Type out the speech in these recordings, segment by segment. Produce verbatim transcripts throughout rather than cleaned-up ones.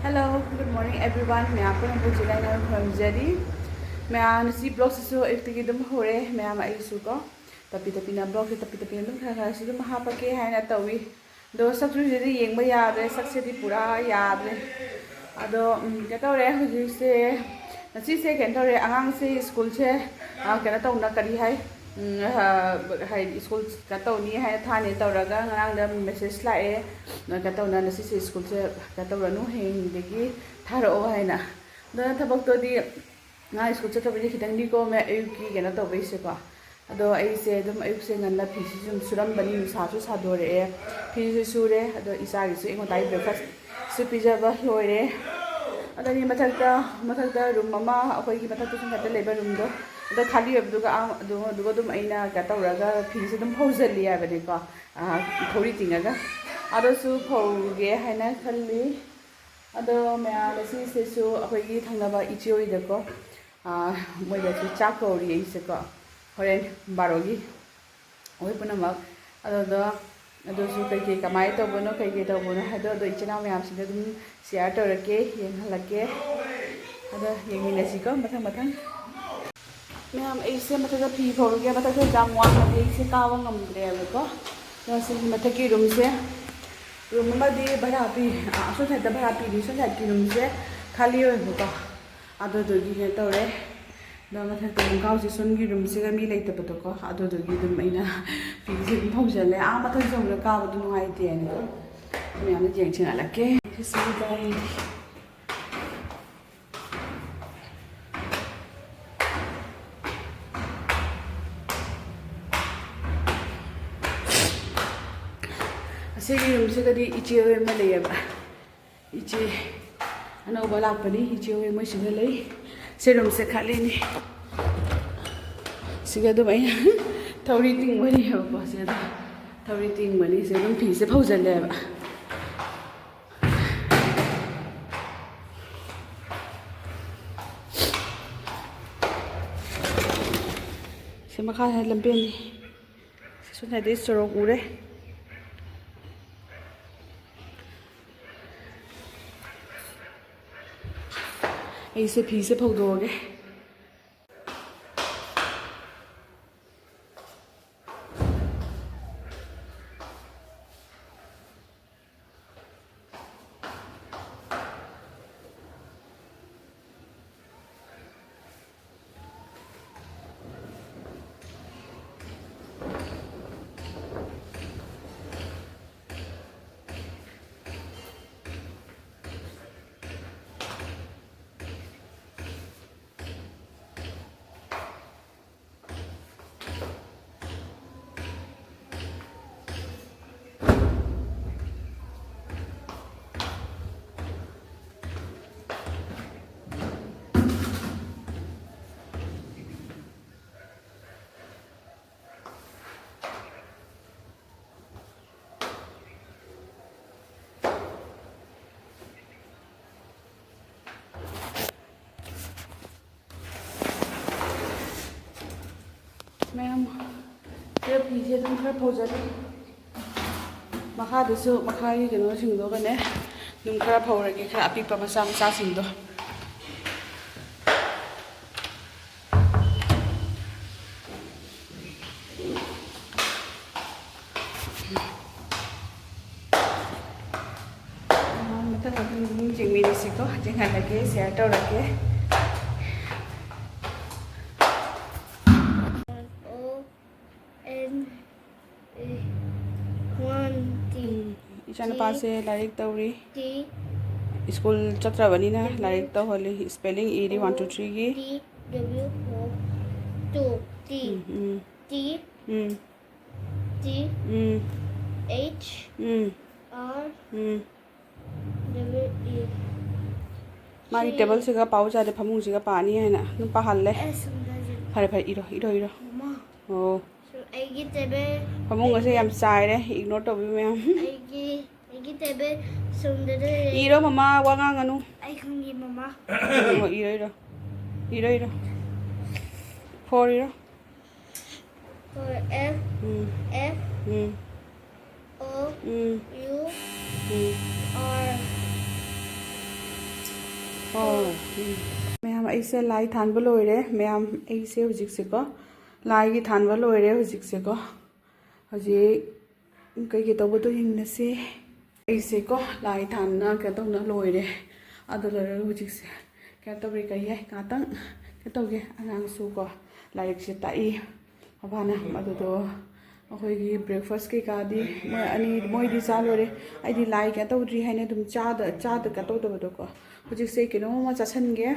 Hello, good morning everyone. ꯃꯌꯥꯝ ꯄꯨꯝꯅꯃꯛꯄꯨ ꯖꯤꯂꯥꯏꯅ ꯈꯨꯔꯨꯝꯖꯔꯤ꯫ ꯃꯌꯥꯝ ꯉꯁꯤ ꯕ꯭ꯂꯣꯛꯁꯤꯁꯨ ꯑꯌꯨꯛꯇꯒꯤ ꯑꯗꯨꯝ ꯍꯧꯔꯦ꯫ ꯃꯌꯥꯝ ꯑꯩꯁꯨ ꯀꯣ ꯇꯞꯄꯤ ꯇꯞꯄꯤꯅ ꯕ꯭ꯂꯣꯛꯁꯦ ꯇꯞꯄꯤ ꯇꯞꯄꯤꯅ ꯑꯗꯨꯝ ꯈꯔ ꯈꯔꯁꯨ ꯑꯗꯨꯝ ꯍꯥꯞꯄꯛꯀꯦ ꯍꯥꯏꯅ ꯇꯧꯏ꯫ ꯑꯗꯣ ꯁꯛꯁꯨꯁꯤꯗꯤ ꯌꯦꯡꯕ ꯌꯥꯗ꯭ꯔꯦ, ꯁꯛꯁꯤꯗꯤ ꯄꯨꯔꯥ ꯌꯥꯗ꯭ꯔꯦ꯫ ꯑꯗꯣ ꯎꯝ, ꯀꯩꯅꯣ ꯇꯧꯔꯦ ꯍꯧꯖꯤꯛꯁꯦ꯫ ꯉꯁꯤꯁꯦ ꯀꯩꯅꯣ ꯇꯧꯔꯦ, ꯑꯉꯥꯡꯁꯦ ꯁ꯭ꯀꯨꯜꯁꯦ ꯑ, ꯀꯩꯅꯣ ꯇꯧꯅ ꯀꯔꯤ ꯍꯥꯏ, ꯎꯝ, ꯑ, ꯍꯥꯏꯗꯤ ꯁ꯭ꯀꯨꯜ ꯀꯩꯅꯣ ꯇꯧꯅꯤ ꯍꯥꯏꯅ ꯊꯥꯅꯤ ꯇꯧꯔꯒ ꯉꯔꯥꯡꯗ ꯃꯦꯁꯦꯖ ꯂꯥꯛꯑꯦ꯫ ꯀꯩꯅꯣ ꯇꯧꯅ ꯉꯁꯤꯁꯦ ꯁ꯭ꯀꯨꯜꯁꯦ ꯀꯩꯅꯣ ꯇꯧꯔꯅꯨ, ꯍꯌꯦꯡꯗꯒꯤ ꯊꯥꯔꯛꯑꯣ ꯍꯥꯏꯅ꯫ ꯑꯗꯨꯅ ꯊꯕꯛꯇꯨꯗꯤ ꯉꯥ ꯁ꯭ꯀꯨꯜ ꯆꯠꯇꯕꯩꯗꯤ ꯈꯤꯇꯪꯗꯤ ꯀꯣꯝꯃꯦ ꯑꯌꯨꯛꯀꯤ ꯀꯩꯅꯣ ꯇꯧꯕꯩꯁꯦꯀꯣ꯫ ꯑꯗꯣ ꯑꯩꯁꯦ ꯑꯗꯨꯝ ꯑꯌꯨꯛꯁꯦ ꯉꯟꯅ ꯐꯤꯁꯤ ꯁꯨꯝ ꯁꯨꯔꯝꯕꯅꯤ, ꯅꯨꯡꯁꯥꯁꯨ ꯁꯥꯗꯣꯔꯛꯑꯦ꯫ ꯐꯤꯁꯨ ꯁꯨꯔꯦ, ꯑꯗꯣ ꯏꯆꯥꯒꯤꯁꯨ ꯑꯩꯉꯣꯟꯗ ꯕ꯭ꯔꯦꯛꯐꯥꯁꯁꯨ ꯄꯤꯖꯕ ꯂꯣꯏꯔꯦ꯫ ꯑꯗꯒꯤ ꯃꯊꯛꯇ, ꯃꯊꯛꯇ ꯔꯨꯝ ꯑꯃ, ꯑꯩꯈꯣꯏꯒꯤ ꯃꯊꯛꯇ ꯁꯨꯝ ꯈꯛꯇ ꯂꯩꯕ ꯔꯨꯝꯗꯣ, ꯑꯗꯣ ꯈꯥꯂꯤ ꯑꯣꯏꯕꯗꯨꯒ ꯑꯥ, ꯑꯗꯨ, ꯑꯗꯨꯒ ꯑꯗꯨꯝ ꯑꯩꯅ ꯀꯩꯅꯣ ꯇꯧꯔꯒ ꯐꯤꯁꯦ ꯑꯗꯨꯝ ꯐꯧꯖꯜꯂꯤ ꯍꯥꯏꯕꯅꯤꯀꯣ꯫ ꯑꯥ, ꯊꯧꯔꯤ ꯇꯤꯡꯉꯒ ꯑꯗꯨꯁꯨ ꯐꯧꯒꯦ ꯍꯥꯏꯅ ꯈꯜꯂꯤ꯫ ꯑꯗꯣ ꯃꯌꯥꯝ ꯑꯁꯤꯁꯤꯁꯨ ꯑꯩꯈꯣꯏꯒꯤ ꯊꯪꯅꯕ ꯏꯆꯦ ꯍꯣꯏꯗꯀꯣ, ꯑꯥ, ꯃꯣꯏꯗꯁꯨ ꯆꯥꯛ ꯀꯧꯔꯤ ꯑꯩꯁꯦꯀꯣ, ꯍꯣꯔꯦꯟ ꯕꯥꯔꯣꯒꯤ꯫ ꯑꯩꯈꯣꯏ ꯄꯨꯝꯅꯃꯛ ꯑꯗꯨꯗꯣ, ꯑꯗꯨꯁꯨ ꯀꯩꯀꯩ ꯀꯃꯥꯏꯅ ꯇꯧꯕꯅꯣ, ꯀꯩꯀꯩ ꯇꯧꯕꯅꯣ ꯍꯥꯏꯗꯣ, ꯑꯗꯣ ꯏꯆꯤꯟ ꯏꯅꯥꯎ ꯃꯌꯥꯝꯁꯤꯡꯗ ꯑꯗꯨꯝ ꯁꯤꯌꯥꯔ ꯇꯧꯔꯛꯀꯦ, ꯌꯦꯡꯍꯜꯂꯛꯀꯦ꯫ ꯑꯗꯣ ꯌꯦꯡꯃꯤꯟꯅꯁꯤꯀꯣ ꯃꯊꯪ ꯃꯊꯪ꯫ ꯃꯌꯥꯝ, ꯑꯩꯁꯦ ꯃꯊꯛꯇ ꯐꯤ ꯐꯧꯔꯨꯒꯦ꯫ ꯃꯊꯛꯇ ꯌꯥꯝ ꯋꯥꯡꯅꯗꯤ ꯑꯩꯁꯦ ꯀꯥꯕ ꯉꯝꯗ꯭ꯔꯦꯕꯀꯣ꯫ ꯑꯗꯣ ꯁꯤꯒꯤ ꯃꯊꯛꯀꯤ ꯔꯨꯝꯁꯦ, ꯔꯨꯝ ꯑꯃꯗꯤ ꯚꯔꯥ ꯄꯤ, ꯑ, ꯑꯁꯣꯝ ꯁꯥꯏꯗꯠꯇ ꯚꯔꯥ ꯄꯤꯕꯤ, ꯁꯣꯝ ꯁꯥꯏꯗꯀꯤ ꯔꯨꯝꯁꯦ ꯈꯥꯂꯤ ꯑꯣꯏꯕꯀꯣ꯫ ꯑꯗꯨꯗꯨꯒꯤ ꯀꯩꯅꯣ ꯇꯧꯔꯦ꯫ ꯑꯗꯣ ꯃꯊꯛꯇ ꯈꯣꯡꯒ꯭ꯔꯥꯎꯁꯦ ꯁꯣꯝꯒꯤ ꯔꯨꯝꯁꯤꯒ ꯃꯤ ꯂꯩꯇꯕꯗꯣꯀꯣ꯫ ꯑꯗꯨꯗꯨꯒꯤ ꯑꯗꯨꯝ ꯑꯩꯅ ꯐꯤꯁꯦ ꯑꯗꯨꯝ ꯐꯧꯖꯜꯂꯦ꯫ ꯑꯥ ꯃꯊꯛ ꯌꯧꯔ ꯀꯥꯕꯗꯣ ꯅꯨꯡꯉꯥꯏꯇꯦꯅꯀꯣ꯫ ꯃꯌꯥꯝꯅ ꯌꯦꯡꯁꯤꯟꯍꯜꯂꯛꯀꯦ꯫ ꯁꯤꯁꯨ ꯂꯩ꯫ ꯑꯁꯤꯒꯤ ꯔꯨꯝꯁꯤꯒꯗꯤ ꯏꯆꯦ ꯍꯣꯏ ꯑꯃ ꯂꯩꯌꯦꯕ꯫ ꯏꯆꯦ ꯑꯅꯧꯕ ꯂꯥꯛꯄꯅꯤ, ꯏꯆꯦ ꯍꯣꯏ ꯃꯣꯏ ꯁꯤꯗ ꯂꯩ꯫ ꯁꯤ ꯔꯨꯝꯁꯦ ꯈꯥꯂꯤꯅꯤ꯫ ꯁꯤꯒ ꯑꯗꯨꯝ ꯑꯩꯅ ꯊꯧꯔꯤ ꯇꯤꯡꯕꯅꯦꯕꯀꯣ꯫ ꯁꯤꯗ ꯊꯧꯔꯤ ꯇꯤꯡꯕꯅꯤ꯫ ꯁꯤꯗ ꯑꯗꯨꯝ ꯐꯤꯁꯦ ꯐꯧꯖꯜꯂꯦꯕ꯫ ꯁꯤ ꯃꯈꯥꯗ ꯂꯝꯕꯦꯟꯅꯤ꯫ ꯁꯣꯝ ꯁꯥꯏꯗꯇꯩ ꯁꯣꯔꯣꯛ ꯎꯔꯦ꯫ ꯑꯩꯁꯦ ꯐꯤꯁꯦ ꯐꯧꯗꯣꯛꯑꯒꯦ꯫ ꯃꯌꯥꯝ, ꯁꯤꯗ ꯐꯤꯁꯦ ꯑꯗꯨꯝ ꯈꯔ ꯐꯧꯖꯔꯤ꯫ ꯃꯈꯥꯗꯁꯨ, ꯃꯈꯥꯒꯤ ꯀꯩꯅꯣꯁꯤꯡꯗꯨꯒꯅꯦ ꯑꯗꯨꯝ ꯈꯔ ꯐꯧꯔꯒꯦ, ꯈꯔ ꯑꯄꯤꯛꯄ ꯃꯆꯥ ꯃꯆꯥꯁꯤꯡꯗꯣ꯫ ꯃꯊꯪ ꯃꯊꯪ ꯑꯗꯨꯝ ꯌꯦꯡꯃꯤꯟꯅꯁꯤꯀꯣ, ꯌꯦꯡꯍꯜꯂꯒꯦ, ꯁꯤꯌꯔ ꯇꯧꯔꯛꯀꯦ꯫ One, O, N, A, one, T, ꯏꯆꯥꯅꯨꯄꯥꯁꯦ ꯂꯥꯏꯔꯤꯛ ꯇꯧꯔꯤ꯫ T, ꯁ꯭ꯀꯨꯜ ꯆꯠꯇ꯭ꯔꯕꯅꯤꯅ ꯂꯥꯏꯔꯤꯛ ꯇꯧꯍꯜꯂꯤ꯫ ꯁ꯭ꯄꯦꯂꯤꯡ ꯏꯔꯤ, ꯋꯥꯟ ꯇꯨ ꯊ꯭ꯔꯤꯒꯤ꯫ T, W, O, two, T, ꯎꯝ, ꯎꯝ꯫ T, ꯎꯝ꯫ T, ꯎꯝ꯫ H, ꯎꯝ꯫ R, ꯎꯝ꯫ W, E꯫ ꯃꯥꯒꯤ ꯇꯦꯕꯜꯁꯤꯒ ꯄꯥꯎ ꯆꯥꯗꯦ, ꯐꯃꯨꯡꯁꯤꯒ ꯄꯥꯅꯤ ꯍꯥꯏꯅ ꯑꯗꯨꯝ ꯄꯥꯍꯜꯂꯦ꯫ ꯑꯁ, ꯁꯣꯝꯗ ꯍꯧꯖꯤꯛ ꯐꯔꯦ, ꯐꯔꯦ, ꯏꯔꯣ, ꯏꯔꯣ, ꯏꯔꯣ꯫ ꯃꯃꯥ꯫ ꯑꯣ꯫ ꯁꯣ-, ꯑꯩꯒꯤ ꯇꯦꯕꯜ, ꯐꯃꯨꯡ ꯑꯁꯦ ꯑꯩꯒꯤ ꯌꯥꯝ ꯆꯥꯏꯔꯦ, ꯏꯒꯅꯣꯔ ꯇꯧꯕꯤꯌꯨ ꯃꯌꯥꯝ꯫ ꯑꯩꯒꯤ, ꯑꯩꯒꯤ ꯇꯦꯕꯜ ꯁꯣꯝꯗ ꯂꯩꯔꯦ꯫ ꯏꯔꯣ ꯃꯃꯥ, ꯋꯥ ꯉꯥꯡꯒꯅꯨ꯫ ꯑꯩ ꯈꯪꯉꯤ ꯃꯃꯥ꯫ ꯍꯣꯏ, ꯏꯔꯣ, ꯏꯔꯣ꯫ ꯏꯔꯣ, ꯏꯔꯣ꯫ ꯐꯣꯔ ꯏꯔꯣ꯫ For F, um. F, um. O, um. U, um. R꯫ ꯑꯣ꯫ ꯃꯌꯥꯝ, ꯑꯩꯁꯦ ꯂꯥꯏ ꯊꯥꯟꯕ ꯂꯣꯏꯔꯦ꯫ ꯃꯌꯥꯝ, ꯑꯩꯁꯦ ꯍꯧꯖꯤꯛꯁꯦꯀꯣ, ꯂꯥꯏꯒꯤ ꯊꯥꯟꯕ ꯂꯣꯏꯔꯦ ꯍꯧꯖꯤꯛꯁꯦꯀꯣ꯫ ꯍꯧꯖꯤꯛ ꯀꯩꯀꯩ ꯇꯧꯕꯗꯣ ꯌꯦꯡꯅꯁꯤ꯫ ꯑꯩꯁꯦꯀꯣ, ꯂꯥꯏ ꯊꯥꯟꯅ ꯀꯩꯅꯣ ꯇꯧꯅ ꯂꯣꯏꯔꯦ꯫ ꯑꯗꯨ ꯂꯣꯏꯔꯒ ꯍꯧꯖꯤꯛꯁꯦ ꯀꯩꯅꯣ ꯇꯧꯔꯤ, ꯀꯔꯤ ꯍꯥꯏ, ꯉꯥꯛꯇꯪ ꯀꯩꯅꯣ ꯇꯧꯒꯦ꯫ ꯑꯉꯥꯡꯁꯨꯀꯣ, ꯂꯥꯏꯔꯤꯛꯁꯦ ꯇꯥꯛꯏ ꯃꯄꯥꯅ꯫ ꯑꯗꯨꯗꯣ ꯑꯩꯈꯣꯏꯒꯤ breakfast ꯀꯩꯀꯥꯗꯤ ꯃꯣꯏ ꯑꯅꯤ, ꯃꯣꯏꯗꯤ ꯆꯥ ꯂꯣꯏꯔꯦ꯫ ꯑꯩꯗꯤ ꯂꯥꯏ ꯀꯩꯅꯣ ꯇꯧꯗ꯭ꯔꯤ ꯍꯥꯏꯅ ꯑꯗꯨꯝ ꯆꯥꯗ, ꯆꯥꯗ ꯀꯩꯅꯣ ꯇꯧꯗꯕꯗꯣꯀꯣ꯫ ꯍꯧꯖꯤꯛꯁꯦ ꯀꯩꯅꯣꯝꯃ ꯆꯥꯁꯟꯒꯦ꯫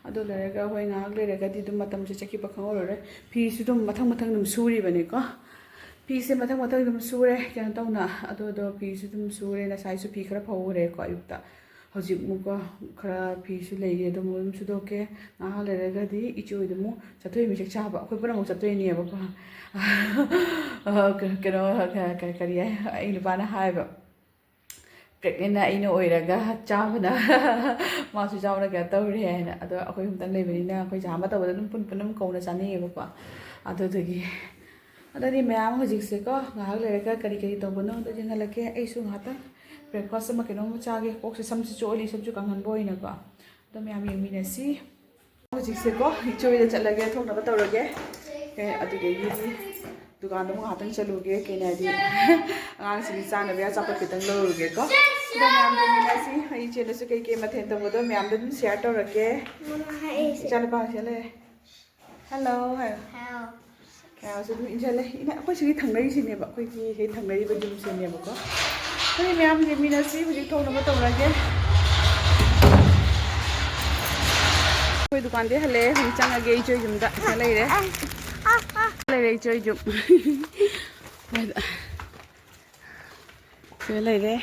ꯑꯗꯨ ꯂꯣꯏꯔꯒ ꯍꯣꯏ, ꯉꯥꯏꯍꯥꯛ ꯂꯩꯔꯒꯗꯤ ꯑꯗꯨꯝ ꯃꯇꯝꯁꯦ ꯆꯠꯈꯤꯕ ꯈꯪꯍꯧꯔꯔꯣꯏ꯫ ꯐꯤꯁꯨ ꯑꯗꯨꯝ ꯃꯊꯪ ꯃꯊꯪ ꯑꯗꯨꯝ ꯁꯨꯔꯤꯕꯅꯤꯀꯣ꯫ ꯐꯤꯁꯦ ꯃꯊꯪ ꯃꯊꯪ ꯑꯗꯨꯝ ꯁꯨꯔꯦ ꯀꯩꯅꯣ ꯇꯧꯅ꯫ ꯑꯗꯨꯗꯣ ꯐꯤꯁꯨ ꯑꯗꯨꯝ ꯁꯨꯔꯦ꯫ ꯉꯁꯥꯏꯁꯨ ꯐꯤ ꯈꯔ ꯐꯧꯈ꯭ꯔꯦꯀꯣ ꯑꯌꯨꯛꯇ꯫ ꯍꯧꯖꯤꯛ ꯑꯃꯨꯛꯀ ꯈꯔ ꯐꯤꯁꯨ ꯂꯩꯔꯤ, ꯑꯗꯨ ꯑꯃꯨꯛ ꯑꯗꯨꯝ ꯁꯨꯗꯣꯛꯀꯦ꯫ ꯉꯥꯏꯍꯥꯛ ꯂꯩꯔꯒꯗꯤ ꯏꯆꯦ ꯍꯣꯏꯗ ꯑꯃꯨꯛ ꯆꯠꯊꯣꯛꯏ, ꯃꯤ ꯆꯥꯛ ꯆꯥꯕ꯫ ꯑꯩꯈꯣꯏ ꯄꯨꯟꯅ ꯑꯃꯨꯛ ꯆꯠꯇꯣꯏꯅꯦꯕꯀꯣ꯫ ꯀꯩꯅꯣ, ꯀꯔꯤ ꯍꯥꯏ, ꯑꯩ ꯅꯨꯄꯥꯅ ꯍꯥꯏꯕ, pregnant ꯑꯩꯅ ꯑꯣꯏꯔꯒ ꯆꯥꯕꯅ ꯃꯥꯁꯨ ꯆꯥꯕꯅ ꯀꯩꯅꯣ ꯇꯧꯔꯦ ꯍꯥꯏꯅ꯫ ꯑꯗꯣ ꯑꯩꯈꯣꯏ ꯑꯍꯨꯝꯇꯪ ꯂꯩꯕꯅꯤꯅ ꯑꯩꯈꯣꯏ ꯆꯥ ꯑꯃ ꯇꯧꯕꯗ ꯑꯗꯨꯝ ꯄꯨꯟ ꯄꯨꯟꯅ ꯑꯗꯨꯝ ꯀꯧꯅ ꯆꯥꯅꯩꯌꯦꯕꯀꯣ꯫ ꯑꯗꯨꯗꯨꯒꯤ ꯑꯗꯨꯗꯤ ꯃꯌꯥꯝ ꯍꯧꯖꯤꯛꯁꯦꯀꯣ, ꯉꯥꯏꯍꯥꯛ ꯂꯩꯔꯒ ꯀꯔꯤ ꯀꯔꯤ ꯇꯧꯕꯅꯣ ꯑꯝꯇ ꯌꯦꯡꯍꯜꯂꯛꯀꯦ꯫ ꯑꯩꯁꯨ ꯉꯥꯏꯍꯥꯛꯇꯪ breakfast ꯑꯃ ꯀꯩꯅꯣꯝ ꯆꯥꯒꯦ꯫ ꯀꯣꯛꯁꯦ ꯁꯝꯁꯨ ꯆꯣꯠꯂꯤ, ꯁꯝꯁꯨ ꯀꯪꯍꯟꯕ ꯑꯣꯏꯅꯀꯣ꯫ ꯑꯗꯣ ꯃꯌꯥꯝ ꯌꯦꯡꯃꯤꯟꯅꯁꯤ꯫ ꯍꯧꯖꯤꯛꯁꯦꯀꯣ, ꯏꯆꯦ ꯍꯣꯏꯗ ꯆꯠꯂꯒꯦ, ꯊꯣꯡꯅꯕ ꯇꯧꯔꯒꯦ꯫ ꯑꯦ, ꯑꯗꯨꯗꯒꯤꯗꯤ ꯗꯨꯀꯥꯟꯗ ꯑꯃꯨꯛ ꯉꯥꯏꯍꯥꯛꯇꯪ ꯆꯠꯂꯨꯒꯦ, ꯀꯩꯅꯣ ꯍꯥꯏꯗꯤ ꯑꯉꯥꯡꯁꯤꯡꯒꯤ ꯆꯥꯅꯕ ꯑꯆꯥꯄꯣꯠ ꯈꯤꯇꯪ ꯂꯧꯔꯨꯒꯦꯀꯣ꯫ ꯑꯗꯣ ꯃꯌꯥꯝ ꯌꯦꯡꯃꯤꯟꯅꯁꯤ꯫ ꯑꯩ ꯏꯆꯦꯅꯁꯨ ꯀꯩꯀꯩ ꯃꯊꯦꯜ ꯇꯧꯕꯗꯣ ꯃꯌꯥꯝꯗ ꯑꯗꯨꯝ share ꯇꯧꯔꯛꯀꯦ꯫ ꯃꯃꯥ ꯍꯥꯏ ꯑꯩꯁꯦ꯫ ꯏꯆꯥꯅꯨꯄꯥ ꯍꯥꯏꯁꯦ ꯂꯩ꯫ Hello ꯍꯥꯏꯌꯣ꯫ ꯍꯥꯎ꯫ ꯀꯌꯥꯁꯨ ꯑꯗꯨꯝ ꯏꯟꯁꯤꯜꯂꯦ꯫ ꯏꯅ-, ꯑꯩꯈꯣꯏ ꯁꯤꯒꯤ ꯊꯪꯅꯔꯤꯁꯤꯅꯦꯕ, ꯑꯩꯈꯣꯏꯒꯤ ꯍꯦꯛ ꯊꯪꯅꯔꯤꯕ ꯌꯨꯝꯁꯤꯅꯦꯕꯀꯣ꯫ ꯑꯗꯨꯗꯤ ꯃꯌꯥꯝ ꯌꯦꯡꯃꯤꯟꯅꯁꯤ, ꯍꯧꯖꯤꯛ ꯊꯣꯡꯅꯕ ꯇꯧꯔꯒꯦ꯫ ꯑꯩꯈꯣꯏ ꯗꯨꯀꯥꯟꯗꯩ ꯍꯜꯂꯛꯑꯦ, ꯍꯧꯖꯤꯛ ꯆꯪꯉꯒꯦ ꯏꯆꯦ ꯌꯨꯝꯗ꯫ ꯁꯤꯗ ꯂꯩꯔꯦ꯫ ꯂꯩꯔꯦ ꯏꯆꯦ ꯌꯨꯝ꯫ ꯁꯤꯗ ꯂꯩꯔꯦ꯫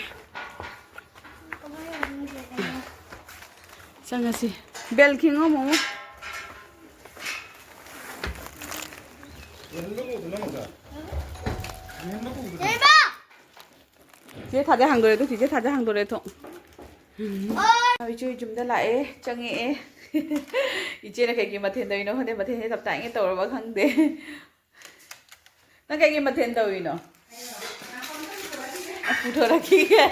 ꯆꯪꯉꯁꯤ꯫ Bell ꯈꯤꯡꯉꯣ, ꯃꯣꯃꯣ꯫ ꯆꯦ ꯊꯥꯖ ꯍꯥꯡꯗꯣꯔꯦ, ꯑꯗꯨ ꯆꯦ ꯊꯥꯖ ꯍꯥꯡꯗꯣꯔꯦ ꯊꯣꯡ꯫ ꯏꯆꯦ ꯌꯨꯝꯗ ꯂꯥꯛꯑꯦ, ꯆꯪꯉꯛꯑꯦ꯫ ꯏꯆꯦꯅ ꯀꯩꯒꯤ ꯃꯊꯦꯜ ꯇꯧꯔꯤꯅꯣ ꯈꯪꯗꯦ, ꯃꯊꯦꯜꯁꯦ ꯇꯞ ꯇꯥꯏꯉꯩ ꯇꯧꯔꯕ ꯈꯪꯗꯦ꯫ ꯅꯪ ꯀꯩꯒꯤ ꯃꯊꯦꯜ ꯇꯧꯔꯤꯅꯣ? ꯄꯨꯊꯣꯔꯛꯈꯤꯒꯦ꯫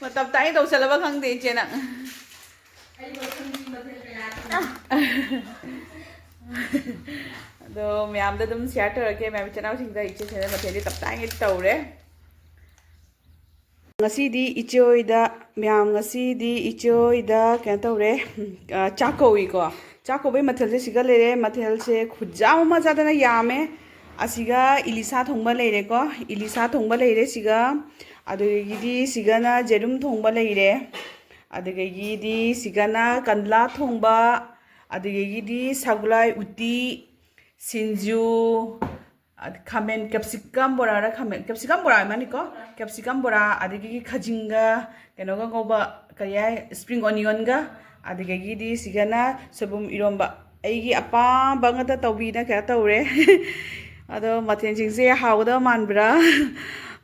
ꯃꯇꯝ ꯇꯥꯏ ꯇꯧꯁꯜꯂꯕ ꯈꯪꯗꯦ ꯏꯆꯦ ꯅꯪ꯫ ꯑꯗꯣ ꯃꯌꯥꯝꯗ ꯑꯗꯨꯝ ꯁꯤꯌꯥꯔ ꯇꯧꯔꯛꯀꯦ, ꯃꯌꯥꯝ ꯏꯆꯤꯟ ꯏꯅꯥꯎꯁꯤꯡꯗ꯫ ꯏꯆꯦ ꯁꯦꯅ ꯃꯊꯦꯜꯗꯤ ꯇꯞ ꯇꯥꯏꯉꯩ ꯇꯧꯔꯦ꯫ ꯉꯁꯤꯗꯤ ꯏꯆꯦ ꯍꯣꯏꯗ, ꯃꯌꯥꯝ, ꯉꯁꯤꯗꯤ ꯏꯆꯦ ꯍꯣꯏꯗ ꯀꯩꯅꯣ ꯇꯧꯔꯦ, ꯑ, ꯆꯥꯛ ꯀꯧꯏꯀꯣ꯫ ꯆꯥꯛ ꯀꯧꯕꯩ ꯃꯊꯦꯜꯁꯦ ꯁꯤꯒ ꯂꯩꯔꯦ꯫ ꯃꯊꯦꯜꯁꯦ ꯈꯨꯖꯥꯝ ꯑꯃ ꯆꯥꯗꯅ ꯌꯥꯝꯃꯦ꯫ ꯑꯁꯤꯒ ꯏꯂꯤꯁꯥ ꯊꯣꯡꯕ ꯂꯩꯔꯦꯀꯣ, ꯏꯂꯤꯁꯥ ꯊꯣꯡꯕ ꯂꯩꯔꯦ ꯁꯤꯒ꯫ ꯑꯗꯨꯗꯒꯤꯗꯤ ꯁꯤꯒꯅ ꯌꯦꯔꯨꯝ ꯊꯣꯡꯕ ꯂꯩꯔꯦ꯫ ꯑꯗꯨꯗꯒꯤꯗꯤ ꯁꯤꯒꯅ ꯀꯟꯂꯥ ꯊꯣꯡꯕ꯫ ꯑꯗꯨꯗꯒꯤꯗꯤ ꯁꯒꯨꯂꯥꯏ ꯎꯇꯤ, ꯁꯤꯡꯖꯨ, ꯑꯗ ꯈꯥꯃꯦꯟ, ꯀꯦꯞꯁꯤꯀꯝ ꯕꯣꯔꯥꯔ, ꯈꯥꯃꯦꯟ, ꯀꯦꯞꯁꯤꯀꯝ ꯕꯣꯔꯥ ꯑꯣꯏꯔ ꯃꯥꯅꯤꯀꯣ꯫ ꯀꯦꯞꯁꯤꯀꯝ ꯕꯣꯔꯥ, ꯑꯗꯒꯤ ꯈꯥꯖꯤꯡꯒ ꯀꯩꯅꯣꯒ ꯉꯧꯕ, ꯀꯔꯤ ꯍꯥꯏ, ꯁ꯭ꯄ꯭ꯔꯤꯡ ꯑꯣꯅꯤꯌꯟꯒ, ꯑꯗꯨꯗꯒꯤꯗꯤ ꯁꯤꯒꯅ ꯁꯣꯏꯕꯨꯝ ꯏꯔꯣꯝꯕ꯫ ꯑꯩꯒꯤ ꯑꯄꯥꯝꯕ ꯉꯥꯛꯇ ꯇꯧꯕꯤꯅ ꯀꯩꯅꯣ ꯇꯧꯔꯦ꯫ ꯑꯗꯣ ꯃꯊꯦꯜꯁꯤꯡꯁꯦ ꯍꯥꯎꯒꯗꯕ ꯃꯥꯟꯕ꯭ꯔꯥ?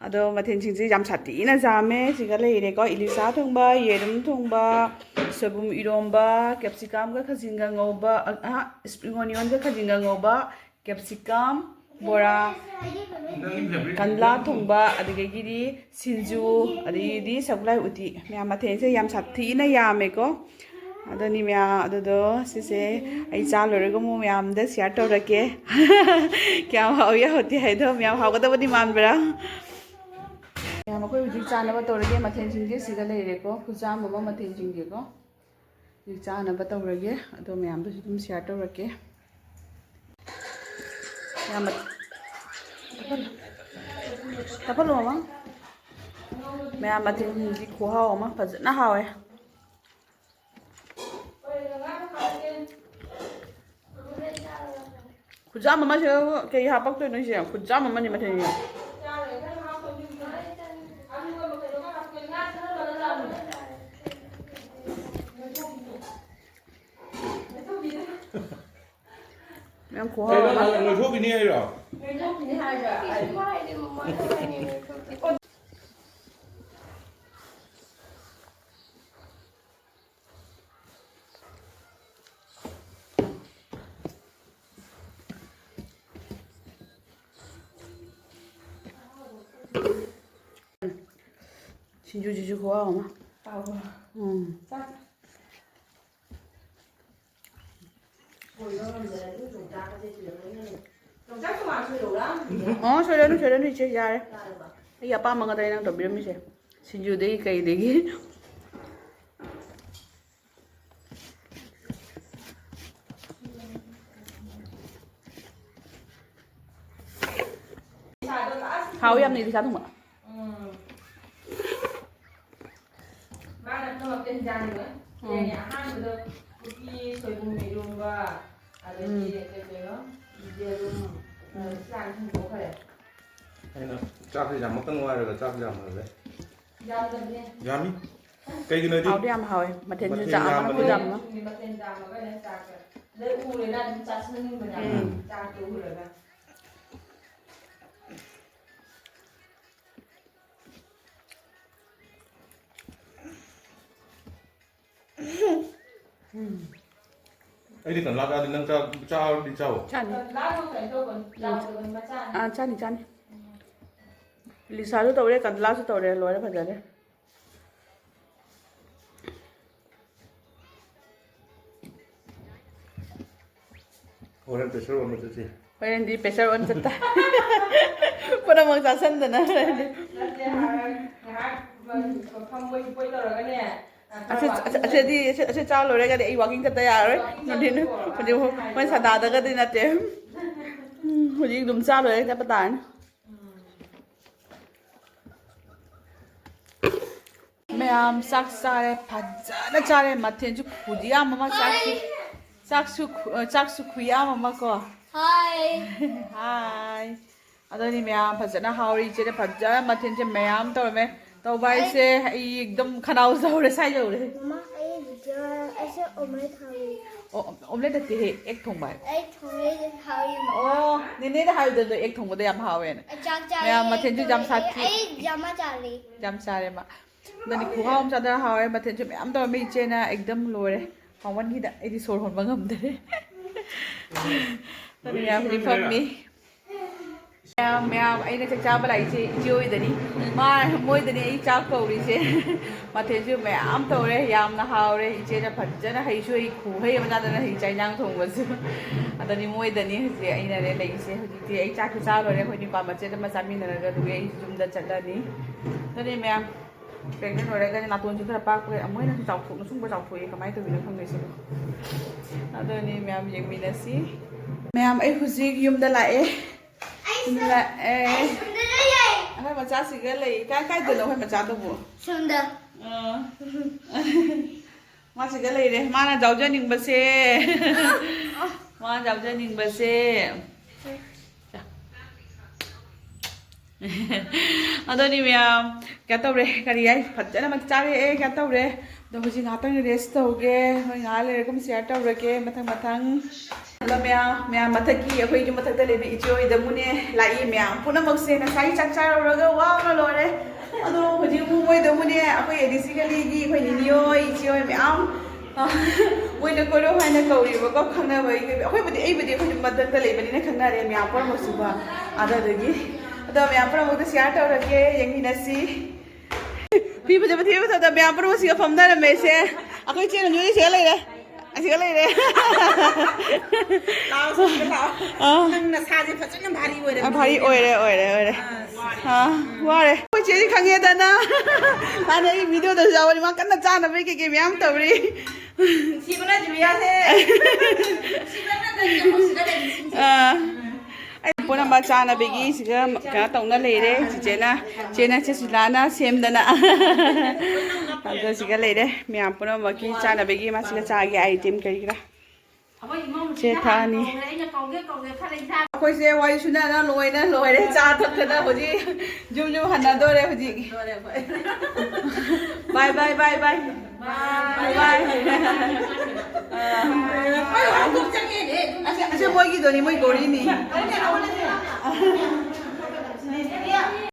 ꯑꯗꯣ ꯃꯊꯦꯜꯁꯤꯡꯁꯦ ꯌꯥꯝ ꯁꯥꯊꯤꯅ ꯌꯥꯝꯃꯦ꯫ ꯁꯤꯒ ꯂꯩꯔꯦꯀꯣ, ꯏꯂꯤꯁꯥ ꯊꯣꯡꯕ, ꯌꯦꯔꯨꯝ ꯊꯣꯡꯕ, ꯁꯣꯏꯕꯨꯝ ꯏꯔꯣꯝꯕ, ꯀꯦꯞꯁꯤꯀꯝꯒ ꯈꯥꯖꯤꯡꯒ ꯉꯧꯕ, ꯑ, ꯑ, ꯁ꯭ꯄ꯭ꯔꯤꯡ ꯑꯣꯅꯤꯌꯟꯒ ꯈꯥꯖꯤꯡꯒ ꯉꯧꯕ, ꯀꯦꯞꯁꯤꯀꯝ ꯕꯣꯔꯥ, ꯀꯟꯂꯥ ꯊꯣꯡꯕ, ꯑꯗꯨꯗꯒꯤꯗꯤ ꯁꯤꯡꯖꯨ, ꯑꯗꯒꯤꯗꯤ ꯁꯒꯨꯂꯥꯏ ꯎꯇꯤ꯫ ꯃꯌꯥꯝ ꯃꯊꯦꯜꯁꯦ ꯌꯥꯝ ꯁꯥꯊꯤꯅ ꯌꯥꯝꯃꯦꯀꯣ꯫ ꯑꯗꯨꯅꯤ ꯃꯌꯥꯝ, ꯑꯗꯨꯗꯣ ꯁꯤꯁꯦ ꯑꯩ ꯆꯥ ꯂꯣꯏꯔꯒ ꯑꯃꯨꯛ ꯃꯌꯥꯝꯗ ꯁꯤꯌꯥꯔ ꯇꯧꯔꯛꯀꯦ꯫ ꯀꯌꯥꯝ ꯍꯥꯎꯏ ꯍꯥꯎꯇꯦ ꯍꯥꯏꯗꯣ꯫ ꯃꯌꯥꯝ ꯍꯥꯎꯒꯗꯕꯗꯤ ꯃꯥꯟꯕ꯭ꯔꯥ? ꯃꯌꯥꯝ, ꯑꯩꯈꯣꯏ ꯍꯧꯖꯤꯛ ꯆꯥꯅꯕ ꯇꯧꯔꯒꯦ꯫ ꯃꯊꯦꯜꯁꯤꯡꯁꯦ ꯁꯤꯒ ꯂꯩꯔꯦꯀꯣ, ꯈꯨꯖꯥꯝ ꯑꯃ ꯃꯊꯦꯜꯁꯤꯡꯁꯦꯀꯣ꯫ ꯍꯧꯖꯤꯛ ꯆꯥꯅꯕ ꯇꯧꯔꯒꯦ, ꯑꯗꯣ ꯃꯌꯥꯝꯗꯁꯨ ꯑꯗꯨꯝ ꯁꯤꯌꯥꯔ ꯇꯧꯔꯛꯀꯦ꯫ ꯃꯌꯥꯝ ꯃ-, ꯇꯞꯍꯜꯂꯣ꯫ ꯇꯞꯍꯜꯂꯣ, ꯃꯃꯥ꯫ ꯃꯌꯥꯝ ꯃꯊꯦꯜꯁꯤꯡꯁꯤ ꯈꯨꯍꯥꯎ ꯑꯃ, ꯐꯖꯅ ꯍꯥꯎꯋꯦ꯫ ꯈꯨꯠꯆꯥꯝ ꯑꯃꯁꯤꯗꯕꯨ ꯀꯩ ꯍꯥꯄꯛꯇꯣꯏꯅꯣ ꯁꯤꯁꯦ? ꯈꯨꯠꯆꯥꯝ ꯑꯃꯅꯤ ꯃꯊꯦꯜꯁꯦ꯫ ꯌꯥꯝ ꯈꯨꯍꯥꯎ ꯀꯩꯅꯣ ꯑꯃ꯫ ꯅꯪ ꯅꯣꯏꯊꯣꯛꯈꯤꯅꯤ ꯍꯥꯏꯔꯣ? ꯁꯤꯡꯖꯨꯁꯤꯁꯨ ꯈꯨꯍꯥꯎ ꯑꯃ꯫ ꯍꯥꯎꯕ꯭ꯔꯣ? ꯎꯝ꯫ ꯆꯥ-, ꯑꯣ, ꯁꯣꯏꯔꯅꯨ, ꯁꯣꯏꯔꯅꯨ, ꯏꯆꯦ, ꯌꯥꯔꯦ꯫ ꯑꯩ ꯑꯄꯥꯝꯕ ꯉꯥꯛꯇꯅꯦ ꯅꯪ ꯇꯧꯕꯤꯔꯝꯃꯤꯁꯦ꯫ ꯁꯤꯡꯖꯨꯗꯒꯤ ꯀꯩꯗꯒꯤ꯫ ꯍꯥꯎ ꯌꯥꯝꯅ ꯏꯂꯤꯁꯥ ꯊꯣꯡꯕ꯫ ꯎꯝ꯫ ꯃꯥꯅ ꯊꯣꯡꯉꯛꯄ ꯏꯟꯖꯥꯡꯗꯣ꯫ ꯎꯝ꯫ ꯌꯦꯡꯉꯦ, ꯑꯍꯥꯟꯕꯗ ꯎꯇꯤ, ꯁꯣꯏꯕꯨꯝ ꯏꯔꯣꯝꯕ, ꯑꯗꯒꯤ ꯎꯝ꯫ ꯀꯩ ꯀꯩꯅꯣ? ꯌꯦꯔꯨꯝ, ꯎꯝ꯫ ꯆꯥꯛ ꯊꯣꯡꯗꯣꯛꯈ꯭ꯔꯦ꯫ ꯑꯩꯅ ꯆꯥꯛꯁꯦ ꯌꯥꯝꯃꯛꯀꯅꯨ ꯍꯥꯏꯔꯒ ꯆꯥꯛ ꯌꯥꯝꯍꯜꯂꯦ꯫ ꯌꯥꯝꯗꯕꯅꯦ꯫ ꯌꯥꯝꯃꯤ꯫ ꯀꯩꯒꯤꯅꯣꯗꯤ ꯍꯥꯎꯗꯤ ꯌꯥꯝ ꯍꯥꯎꯋꯦ꯫ ꯃꯊꯦꯜꯁꯨ ꯃꯊꯦꯜ ꯆꯥꯝꯃ ꯌꯥꯝꯕꯅꯤꯅ꯫ ꯈꯨꯌꯥꯝ ꯑꯃ꯫ ꯃꯊꯦꯜ ꯌꯥꯝꯃꯒꯅꯦ ꯆꯥꯛꯁꯦ꯫ ꯑꯗꯩ ꯎꯔꯦꯅ ꯑꯗꯨꯝ ꯆꯥꯁꯤꯟꯅꯤꯡꯕꯅꯦ꯫ ꯎꯝ꯫ ꯆꯥꯛꯇꯣ ꯎꯔꯒ꯫ ꯎꯝ꯫ ꯑꯩꯗꯤ ꯀꯟꯂꯥ ꯆꯥꯗꯦ, ꯅꯪ ꯆꯥ-, ꯆꯥꯔꯗꯤ ꯆꯥꯎ꯫ ꯆꯥꯅꯤ꯫ ꯀꯟꯂꯥ ꯀꯩꯅꯣ ꯇꯧꯕꯅꯤ, ꯎꯝ꯫ ꯆꯥꯎꯗꯕꯅꯤ, ꯃꯆꯥꯅꯤ꯫ ꯑꯥ, ꯆꯥꯅꯤ, ꯆꯥꯅꯤ꯫ ꯂꯤꯁꯥꯁꯨ ꯇꯧꯔꯦ, ꯀꯟꯂꯥꯁꯨ ꯇꯧꯔꯦ, ꯂꯣꯏꯔꯦ, ꯐꯖꯔꯦ꯫ ꯍꯣꯔꯦꯟ pressure ꯑꯣꯟꯕ ꯆꯠꯁꯤ꯫ ꯍꯣꯔꯦꯟꯗꯤ pressure ꯑꯣꯟ ꯆꯠꯇ꯫ ꯄꯨꯝꯅꯃꯛ ꯆꯥꯁꯟꯗꯅ ꯍꯣꯔꯦꯟꯗꯤ꯫ ꯅꯠꯇꯦ, ꯉꯥꯏꯍꯥꯛ, ꯉꯥꯏꯍꯥꯛ ꯐꯝꯕꯣꯏ ꯈꯣꯠꯄꯣꯏ ꯇꯧꯔꯒꯅꯦ, ꯑꯁꯤ, ꯑꯁꯤ, ꯑꯁꯤꯗꯤ, ꯑꯁꯤ, ꯑꯁꯤ ꯆꯥ ꯂꯣꯏꯔꯒꯗꯤ ꯑꯩ walking ꯆꯠꯇ ꯌꯥꯔꯔꯣꯏ꯫ ꯅꯨꯡꯊꯤꯟ, ꯍꯧꯖꯤꯛ ꯍꯣꯔꯦꯟ ꯁꯟꯗꯥꯗꯒꯗꯤ ꯅꯠꯇꯦ꯫ ꯎꯝ, ꯍꯧꯖꯤꯛ ꯑꯗꯨꯝ ꯆꯥ ꯂꯣꯏꯔꯒ ꯆꯠꯄ ꯇꯥꯔꯅꯤ꯫ ꯃꯌꯥꯝ ꯆꯥꯛ ꯆꯥꯔꯦ, ꯐꯖꯅ ꯆꯥꯔꯦ, ꯃꯊꯦꯜꯁꯨ ꯈꯨꯌꯥꯝ ꯑꯃ, ꯆꯥꯛꯁꯨ, ꯆꯥꯛꯁꯨ ꯈꯨ-, ꯆꯥꯛꯁꯨ ꯈꯨꯌꯥꯝ ꯑꯃ ꯀꯣ꯫ ꯍꯥꯏ꯫ ꯍꯥꯏ꯫ ꯑꯗꯨꯅꯤ ꯃꯌꯥꯝ ꯐꯖꯅ ꯍꯥꯎꯔꯤ, ꯏꯆꯦꯅ ꯐꯖꯅ ꯃꯊꯦꯜꯁꯦ ꯃꯌꯥꯝ ꯇꯧꯔꯝꯃꯦ꯫ ꯇꯧꯕ ꯍꯥꯏꯁꯦ ꯑꯩ ꯑꯗꯨꯝ ꯈꯅꯥꯎ ꯁꯧꯔꯦ, ꯁꯥꯏ ꯌꯧꯔꯦ꯫ ꯃꯃꯥ, ꯑꯩ ꯍꯧꯖꯤꯛ, ꯑꯩꯁꯦ omelette ꯍꯥꯎꯏ꯫ ꯑꯣ, omelette ꯅꯠꯇꯦꯍꯦ, egg ꯊꯣꯡꯕ ꯍꯥꯏꯕ꯫ ꯑꯩ ꯊꯣꯡꯉꯦ, ꯍꯥꯎꯏ, ꯃꯃꯥ꯫ ꯑꯣ, ꯅꯦꯅꯦꯅ ꯍꯥꯏꯕꯗ ꯑꯗꯣ egg ꯊꯣꯡꯕꯗꯣ ꯌꯥꯝ ꯍꯥꯎꯋꯦꯅ꯫ ꯑꯩ ꯆꯥꯛ ꯆꯥꯔꯦ, ꯃꯌꯥꯝ ꯃꯊꯦꯜꯁꯨ ꯌꯥꯝ ꯊꯣꯡꯉꯦ꯫ ꯁꯥꯊꯤ꯫ ꯑꯩ ꯌꯥꯝ ꯆꯥꯔꯦ꯫ ꯌꯥꯝ ꯆꯥꯔꯦ ꯃꯥ꯫ ꯑꯗꯨꯅꯤ ꯈꯨꯍꯥꯎ ꯑꯃ ꯆꯥꯗꯅ ꯍꯥꯎꯋꯦ, ꯃꯊꯦꯜꯁꯨ ꯃꯌꯥꯝ ꯇꯧꯔꯝꯃꯤ ꯏꯆꯦꯅ, ꯑꯦꯛꯗꯝ ꯂꯣꯏꯔꯦ꯫ ꯍꯥꯎꯃꯟꯈꯤꯗ ꯑꯩꯗꯤ ꯁꯣꯔ ꯍꯣꯟꯕ ꯉꯝꯗ꯭ꯔꯦ꯫ ꯑꯗꯨꯅ ꯌꯥꯝ ꯍꯧꯖꯤꯛ ꯐꯝꯃꯤ꯫ ꯃꯌꯥꯝ, ꯃꯌꯥꯝ, ꯑꯩꯅ ꯆꯥꯛ ꯆꯥꯕ ꯂꯥꯛꯏꯁꯦ ꯏꯆꯦ ꯍꯣꯏꯗꯅꯤ꯫ ꯃꯥ, ꯃꯣꯏꯗꯅꯤ ꯑꯩ ꯆꯥꯛ ꯀꯧꯔꯤꯁꯦ꯫ ꯃꯊꯦꯜꯁꯨ ꯃꯌꯥꯝ ꯇꯧꯔꯦ, ꯌꯥꯝꯅ ꯍꯥꯎꯔꯦ꯫ ꯏꯆꯦꯅ ꯐꯖꯅ ꯍꯩꯁꯨ ꯍꯩ, ꯈꯨꯍꯩ ꯑꯃ ꯆꯥꯗꯅ ꯍꯩ ꯆꯥꯛ ꯏꯟꯖꯥꯡ ꯊꯣꯡꯕꯁꯨ꯫ ꯑꯗꯨꯅꯤ ꯃꯣꯏꯗꯅꯤ ꯍꯧꯖꯤꯛ ꯑꯩꯅꯅꯦ ꯂꯩꯔꯤꯁꯦ꯫ ꯍꯧꯖꯤꯛꯇꯤ ꯑꯩ ꯆꯥꯛꯁꯨ ꯆꯥ ꯂꯣꯏꯔꯦ, ꯑꯩꯈꯣꯏ ꯅꯨꯄꯥ ꯃꯆꯦꯠ ꯑꯃ ꯆꯥꯃꯤꯟꯅꯔꯒ ꯑꯗꯨꯒꯤ ꯑꯩ ꯌꯨꯝꯗ ꯆꯠꯂꯅꯤ꯫ ꯑꯗꯨꯅꯤ ꯃꯌꯥꯝ, pregnant ꯑꯣꯏꯔꯒꯅꯦ ꯅꯥꯇꯣꯟꯁꯨ ꯈꯔ ꯄꯥꯛꯄꯒ ꯑꯃꯨꯛ ꯍꯦꯟꯅꯁꯨ ꯆꯥꯎꯊꯣꯛꯅ ꯁꯨꯡꯕ ꯆꯥꯎꯊꯣꯛꯑꯦ꯫ ꯀꯃꯥꯏꯅ ꯇꯧꯔꯤꯅꯣ ꯈꯪꯗꯦ ꯁꯤꯕꯨ꯫ ꯑꯗꯨꯅꯤ ꯃꯌꯥꯝ ꯌꯦꯡꯃꯤꯟꯅꯁꯤ꯫ ꯃꯌꯥꯝ, ꯑꯩ ꯍꯧꯖꯤꯛ ꯌꯨꯝꯗ ꯂꯥꯛꯑꯦ꯫ ꯂꯥꯛꯑꯦ꯫ ꯑꯩꯈꯣꯏ ꯃꯆꯥꯁꯤꯒ ꯂꯩ꯫ ꯀꯥꯏ ꯀꯥꯏꯗꯅꯣ ꯑꯩꯈꯣꯏ ꯃꯆꯥꯗꯨꯕꯨ? ꯁꯣꯝꯗ꯫ ꯑꯥ꯫ ꯃꯥꯁꯤꯒ ꯂꯩꯔꯦ꯫ ꯃꯥꯅ ꯌꯥꯎꯖꯅꯤꯡꯕꯁꯦ꯫ ꯃꯥꯅ ꯌꯥꯎꯖꯅꯤꯡꯕꯁꯦ꯫ ꯑꯗꯨꯅꯤ ꯃꯌꯥꯝ, ꯀꯩꯅꯣ ꯇꯧꯔꯦ, ꯀꯔꯤ ꯍꯥꯏ, ꯐꯖꯅ ꯃꯇꯤꯛ ꯆꯥꯔꯦ꯫ ꯑꯦ, ꯀꯩꯅꯣ ꯇꯧꯔꯦ꯫ ꯑꯗꯣ ꯍꯧꯖꯤꯛ ꯉꯥꯏꯍꯥꯛꯇꯪ rest ꯇꯧꯒꯦ꯫ ꯍꯣꯏ, ꯉꯥꯏꯍꯥꯛ ꯂꯩꯔꯒ ꯑꯃꯨꯛ share ꯇꯧꯔꯒꯦ ꯃꯊꯪ ꯃꯊꯪ꯫ ꯍꯜꯂꯣ ꯃꯌꯥꯝ, ꯃꯌꯥꯝ ꯃꯊꯛꯀꯤ ꯑꯩꯈꯣꯏ ꯌꯨꯝ ꯃꯊꯛꯇ ꯂꯩꯕ ꯏꯆꯦ ꯍꯣꯏꯗ ꯑꯃꯨꯛꯅꯦ ꯂꯥꯛꯏ ꯃꯌꯥꯝ ꯄꯨꯝꯅꯃꯛꯁꯦ꯫ ꯉꯁꯥꯏ ꯆꯥꯛ ꯆꯥꯔꯨꯔꯒ ꯋꯥꯕꯅ ꯂꯣꯏꯔꯦ꯫ ꯑꯗꯣ ꯍꯧꯖꯤꯛ ꯑꯃꯨꯛ ꯃꯣꯏꯗ ꯑꯃꯨꯛꯅꯦ ꯑꯩꯈꯣꯏ ꯑꯦ ꯗꯤ ꯁꯤꯒ ꯂꯤꯒꯤ ꯑꯩꯈꯣꯏ ꯅꯤꯅꯤ ꯍꯣꯏ, ꯏꯆꯦ ꯍꯣꯏ ꯃꯌꯥꯝ, ꯑ, ꯃꯣꯏꯅ ꯀꯣꯏꯔꯣ ꯍꯥꯏꯅ ꯀꯧꯔꯤꯕꯀꯣ, ꯈꯪꯅꯕ ꯑꯩꯈꯣꯏꯕꯨꯗꯤ, ꯑꯩꯕꯨꯗꯤ ꯑꯩꯈꯣꯏ ꯌꯨꯝ ꯃꯊꯛꯇ ꯂꯩꯕꯅꯤꯅ ꯈꯪꯅꯔꯦ ꯃꯌꯥꯝ ꯄꯨꯝꯅꯃꯛꯁꯤꯀꯣ꯫ ꯑꯗꯨꯗꯨꯒꯤ, ꯑꯗꯣ ꯃꯌꯥꯝ ꯄꯨꯝꯅꯃꯛꯇ share ꯇꯧꯔꯒꯦ, ꯌꯦꯡꯃꯤꯟꯅꯁꯤ꯫ ꯐꯤ ꯐꯖ ꯐꯖꯕ ꯊꯝꯗ ꯃꯌꯥꯝ ꯄꯨꯝꯅꯃꯛ ꯁꯤꯒ ꯐꯝꯅꯔꯝꯃꯦ ꯁꯦ꯫ ꯑꯩꯈꯣꯏ ꯏꯆꯦ ꯔꯟꯖꯨꯗꯤ ꯁꯤꯒ ꯂꯩꯔꯦ꯫ ꯑꯁꯤꯒ ꯂꯩꯔꯦ꯫ ꯂꯥꯛꯑꯣ, ꯁꯤꯗ ꯂꯥꯛꯑꯣ꯫ ꯑꯥ꯫ ꯅꯪ ꯅꯁꯥꯁꯦ ꯐꯖꯅ ꯚꯥꯔꯤ ꯑꯣꯏꯔꯦ꯫ ꯑꯥ, ꯚꯥꯔꯤ ꯑꯣꯏꯔꯦ, ꯑꯣꯏꯔꯦ, ꯑꯣꯏꯔꯦ꯫ ꯑꯥ꯫ ꯑꯥ, ꯋꯥꯔꯦ꯫ ꯑꯩꯈꯣꯏ ꯆꯦꯗꯤ ꯈꯪꯉꯦꯗꯅ꯫ ꯃꯥꯅꯦ ꯑꯩ video ꯗꯁꯨ ꯌꯥꯎꯕꯅꯤ꯫ ꯃꯥ ꯀꯟꯅ ꯆꯥꯅꯕꯒꯤ ꯀꯩꯀꯩ ꯃꯌꯥꯝ ꯇꯧꯔꯤ꯫ ꯅꯨꯡꯁꯤꯕꯅ ꯖꯨꯂꯤꯌꯥꯁꯦ꯫ ꯅꯨꯡꯁꯤꯕꯅ ꯅꯪꯒꯤ ꯍꯧꯁꯤꯒ ꯂꯩꯔꯤꯁꯤꯡꯁꯦ꯫ ꯑꯥ꯫ ꯑꯩ ꯄꯨꯝꯅꯃꯛ ꯆꯥꯅꯕꯒꯤ ꯁꯤꯒ ꯀꯩꯅꯣ ꯇꯧꯅ ꯂꯩꯔꯦ꯫ ꯆꯤꯆꯦꯅ, ꯆꯦꯅ, ꯆꯦ ꯁꯨꯖꯥꯅ ꯁꯦꯝꯗꯅ꯫ ꯑꯗꯣ ꯁꯤꯒ ꯂꯩꯔꯦ꯫ ꯃꯌꯥꯝ ꯄꯨꯝꯅꯃꯛꯀꯤ ꯆꯥꯅꯕꯒꯤ ꯃꯥꯁꯤꯒ ꯆꯥꯒꯤ item ꯀꯔꯤ ꯀꯔꯥ꯫ ꯁꯦ ꯊꯥꯅꯤ꯫ ꯑꯩꯈꯣꯏꯁꯦ ꯋꯥꯔꯤ ꯁꯨꯅꯔ ꯂꯣꯏꯅ ꯂꯣꯏꯔꯦ꯫ ꯆꯥ ꯊꯛꯇꯅ ꯍꯧꯖꯤꯛ ꯌꯨꯝ ꯌꯨꯝ ꯍꯟꯅꯗꯣꯔꯦ ꯍꯧꯖꯤꯛ꯫ Bye, bye, bye, bye꯫ Bye꯫ ꯑꯥ꯫ ꯑꯁꯤ, ꯑꯁꯤ ꯃꯣꯏꯒꯤꯗꯨꯅꯤ, ꯃꯣꯏ ꯒꯣꯔꯤꯅꯤ꯫